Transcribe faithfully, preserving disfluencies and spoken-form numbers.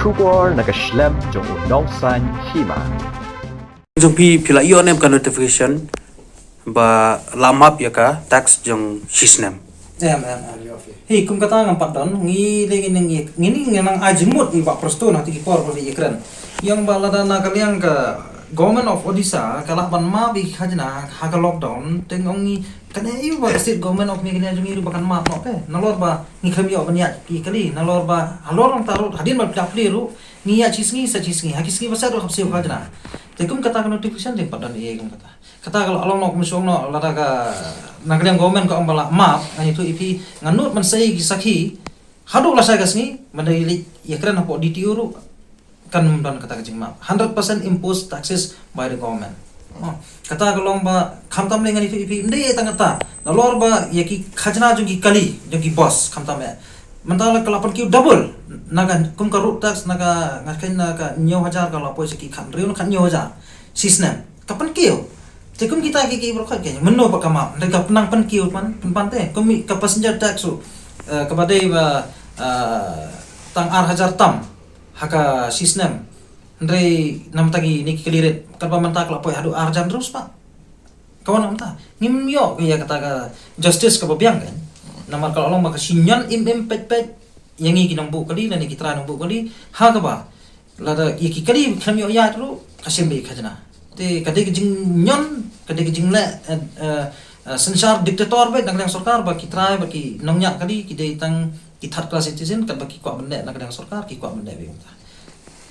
Khubor na ka shlem jong u nongsan hima. Jong phi, phi la ïoh ne em ka notification ba la map ïa ka tax jong shisnem? Em, em, em. Hi, kum kata ngam pat don, ngi le ngi ngi ngi ngi nang ai jingmut ngi ba prosto na tiki por ba ïa kren. Ïong ba lada na ka liang ka Government of Odisha ka lah ban map ïa ki khajna ha ka lockdown, teng ong ngi kane ïa ba state government of Meghalaya jong ngi ruh ba kan map noh te. Nalor ba ngi khlem ïoh ban ïaid ki kali, nalor ba halor nang tarut hadien ba pla pli ruh ngi ïaid chi sngi sa chi sngi, ha ki sngi ba sat ruh hap siew khajna. Te kum kata ka notification jing pat don ïa kum kata. Kata ka long noh kum shong noh lada ka na ka liang government ka ong ba la map, ngan ïathuh ïa phi, ngan nud ban sei ki sakhi. Haduh lashai ka sngi, ban da ïa kren hapoh D T O ruh kan don kata ka jingmap. Hundred percent imposed taxes by the government. Oh, kata ka long ba khamtam le ngan ïathuh ïa phi, ym dei tang kata. Nalor ba ïa ki khajna jong ki kali, jong ki bus, khamtam eh. Mynta la ka la pynkiew double. Na ka kum ka road tax, na ka, nga khein na ka hynñiew hajar ka la poi sha ki khathynriew, na ka hynñiew hajar shisnem. Ka pynkiew. Te kum kita ki, ki baroh khoit, mynno ba ka map, hynrei ka pynang pynkiew pynban, pynban te. Kum ka passenger tax ruh, eh, kaba dei ba, eh, tang ar hajar tam ha ka shisnem. Hynrei namar ta kine ki kali rit, katba mynta ka la poi haduh ar hajar hynriew spah. Ka wan namar ta ngim ïoh ïa kata ka justice kaba biang kan. Namar ka la long ba ka shu ñion im im peit peit ïa ngi ki nongbuh kali lane ki trai nongbuh kali. Ha kaba lada ïa ki kali khlem ïoh ïaid ruh ka shim beit khajna. Te ka dei ka jingñion, ka dei ka jingleh, eh, eh, eh, synshar dictator beit na ka liang sorkar ba ki trai, ba ki nongñiah kali ki dei tang ki third class citizen, katba ki kwah ban leh na ka liang sorkar ki kwah ban leh beit kumta.